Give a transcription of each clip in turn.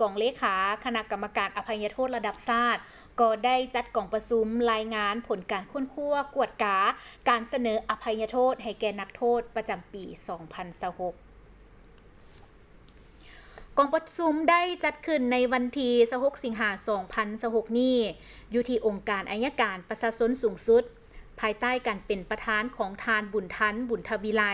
ກອງເລຂາຄະນະກຳມະການອະໄພຍະໂທດລະດັບຊາດ ກໍໄດ້ຈັດກອງປະຊຸມລາຍງານຜົນການຄົ້ນຄວ້າກວດກາການສະເໜີອະໄພຍະໂທດໃຫ້ແກ່ນັກໂທດປະຈຳປີສອງພັນຊາວຫົກ. ກອງປະຊຸມໄດ້ຈັດຂຶ້ນໃນວັນທີຊາວຫົກ ສິງຫາ ສອງພັນຊາວຫົກນີ້ ຢູ່ທີ່ອົງການໄອຍະການປະຊາຊົນສູງສຸດ ພາຍໃຕ້ການເປັນປະທານຂອງທ່ານ ບຸນທັນ ບຸນທະວີໄລ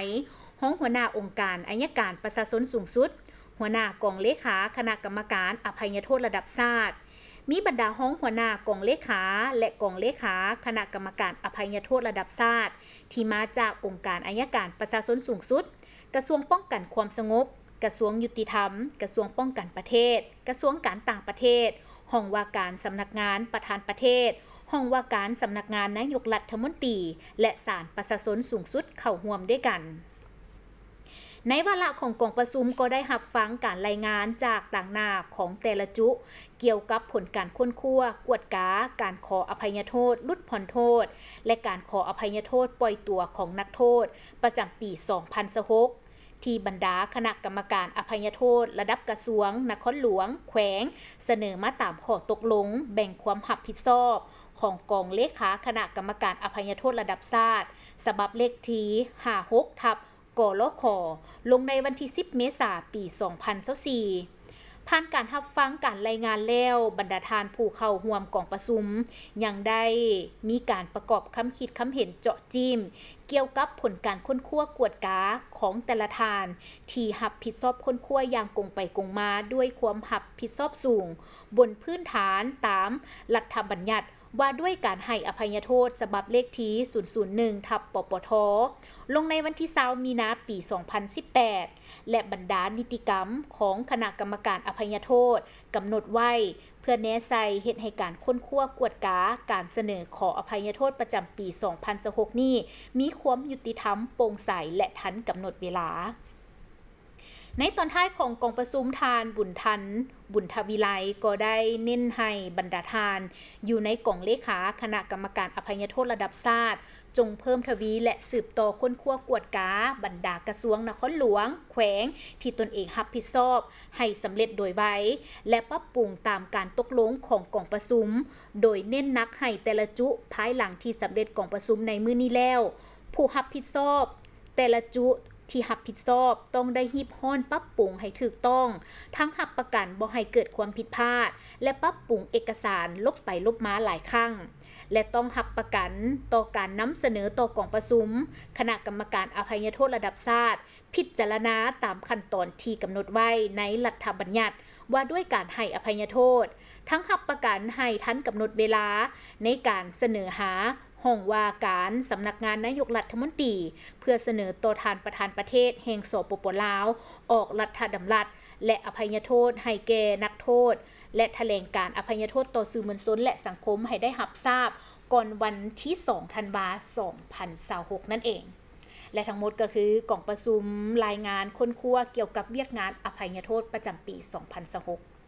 ຮອງຫົວໜ້າອົງການໄອຍະການປະຊາຊົນສູງສຸດ, ຫົວໜ້າກອງເລຂາຄະນະກຳມະການອະໄພຍະໂທດລະດັບຊາດ, ມີບັນດາຮອງຫົວໜ້າກອງເລຂາ ແລະ ກອງເລຂາຄະນະກຳມະການອະໄພຍະໂທດລະດັບຊາດ ທີ່ມາຈາກອົງການໄອຍະການປະຊາຊົນສູງສຸດ, ກະຊວງປ້ອງກັນຄວາມສະຫງົບ, ກະຊວງຍຸຕິທຳ, ກະຊວງປ້ອງກັນປະເທດ, ກະຊວງການຕ່າງປະເທດ, ຫ້ອງວ່າການສຳນັກງານປະທານປະເທດ, ຫ້ອງວ່າການສຳນັກງານນາຍົກລັດຖະມົນຕີ ແລະ ສານປະຊາຊົນສູງສຸດເຂົ້າຮ່ວມດ້ວຍກັນ. ໃນວາລະຂອງກອງປະຊຸມກໍໄດ້ຮັບຟັງການລາຍງານຈາກຕາງໜ້າຂອງແຕ່ລະຈຸ ກ່ຽວກັບຜົນການຄົ້ນຄວ້າ, ກວດກາ, ການຂໍອະໄພຍະໂທດ, ຫຼຸດຜ່ອນໂທດ ແລະ ການຂໍອະໄພຍະໂທດປ່ອຍຕົວຂອງນັກໂທດປະຈຳປີສອງພັນຊາວຫົກ ທີ່ບັນດາຄະນະກຳມະການອະໄພຍະໂທດລະດັບກະຊວງ, ນະຄອນຫຼວງ, ແຂວງ ສະເໜີມາຕາມຂໍ້ຕົກລົງແບ່ງຄວາມຮັບຜິດຊອບຂອງກອງເລຂາຄະນະກຳມະການອະໄພຍະໂທດລະດັບຊາດ ສະບັບເລກທີຫ້າຫົກ ທັບ ກລຂ ລົງໃນວັນທີສິບ ເມສາ ປີສອງພັນຊາວສີ່. ຜ່ານການຮັບຟັງການລາຍງານແລ້ວ, ບັນດາທ່ານຜູ້ເຂົ້າຮ່ວມກອງປະຊຸມ ຍັງໄດ້ມີການປະກອບຄຳຄິດຄຳເຫັນເຈາະຈີ້ມ ກ່ຽວກັບຜົນການຄົ້ນຄວ້າກວດກາຂອງແຕ່ລະທ່ານ ທີ່ຮັບຜິດຊອບຄົ້ນຄວ້າຢ່າງກົງໄປກົງມາດ້ວຍຄວາມຮັບຜິດຊອບສູງ, ບົນພື້ນຖານຕາມລັດຖະບັນຍັດ ວ່າດ້ວຍການໃຫ້ອະໄພຍະໂທດ ສະບັບເລກທີສູນສູນໜຶ່ງ ທັບ ປປທ ລົງໃນວັນທີຊາວ ມີນາ ປີສອງພັນສິບແປດ ແລະ ບັນດານິຕິກຳຂອງຄະນະກຳມະການອະໄພຍະໂທດ ກຳນົດໄວ້ ເພື່ອແນໃສ່ເຮັດໃຫ້ການຄົ້ນຄວ້າກວດກາການສະເໜີຂໍອະໄພຍະໂທດປະຈຳປີສອງພັນຊາວຫົກນີ້ ມີຄວາມຍຸຕິທຳ, ໂປ່ງໃສ ແລະ ທັນກຳນົດເວລາ. ໃນຕອນທ້າຍຂອງກອງປະຊຸມ, ທ່ານ ບຸນທັນ ບຸນທະວິໄລ ກໍໄດ້ເນັ້ນໃຫ້ບັນດາທ່ານຢູ່ໃນກອງເລຂາຄະນະກຳມະການອະໄພຍະໂທດລະດັບຊາດ ຈົ່ງເພີ່ມທະວີ ແລະ ສືບຕໍ່ຄົ້ນຄວ້າກວດກາບັນດາກະຊວງ, ນະຄອນຫຼວງ, ແຂວງ ທີ່ຕົນເອງຮັບຜິດຊອບໃຫ້ສຳເລັດໂດຍໄວ ແລະ ປັບປຸງຕາມການຕົກລົງຂອງກອງປະຊຸມ, ໂດຍເນັ້ນໜັກໃຫ້ແຕ່ລະຈຸ ພາຍຫຼັງທີ່ສຳເລັດກອງປະຊຸມໃນມື້ນີ້ແລ້ວ, ຜູ້ຮັບຜິດຊອບ ແຕ່ລະຈຸທີ່ຮັບຜິດຊອບຕ້ອງໄດ້ຮີບຮ້ອນປັບປຸງໃຫ້ຖືກຕ້ອງ, ທັງຮັບປະກັນບໍ່ໃຫ້ເກີດຄວາມຜິດພາດ ແລະ ປັບປຸງເອກະສານຫຼົບໄປຫຼົບມາຫຼາຍຄັ້ງ ແລະ ຕ້ອງຮັບປະກັນຕໍ່ການນຳສະເໜີຕໍ່ກອງປະຊຸມຄະນະກຳມະການອະໄພຍະໂທດລະດັບຊາດ ພິຈາລະນາຕາມຂັ້ນຕອນທີ່ກຳນົດໄວ້ໃນລັດຖະບັນຍັດວ່າດ້ວຍການໃຫ້ອະໄພຍະໂທດ, ທັງຮັບປະກັນໃຫ້ທັນກຳນົດເວລາໃນການສະເໜີຫາ ຫ້ອງວ່າການສຳນັກງານນາຍົກລັດຖະມົນຕີ ເພື່ອສະເໜີຕໍ່ທ່ານປະທານປະເທດແຫ່ງ ສປປ ລາວ ອອກລັດຖະດຳລັດ ແລະ ອະໄພຍະໂທດໃຫ້ແກ່ນັກໂທດ ແລະ ຖະແຫຼງການອະໄພຍະໂທດຕໍ່ສື່ມວນຊົນ ແລະ ສັງຄົມໃຫ້ໄດ້ຮັບຊາບ ກ່ອນວັນທີສອງ ທັນວາ ສອງພັນຊາວຫົກ ນັ້ນເອງ. ແລະ ທັງໝົດກໍຄືກອງປະຊຸມລາຍງານຄົ້ນຄວ້າກ່ຽວກັບວຽກງານອະໄພຍະໂທດປະຈຳປີສອງພັນຊາວຫົກ.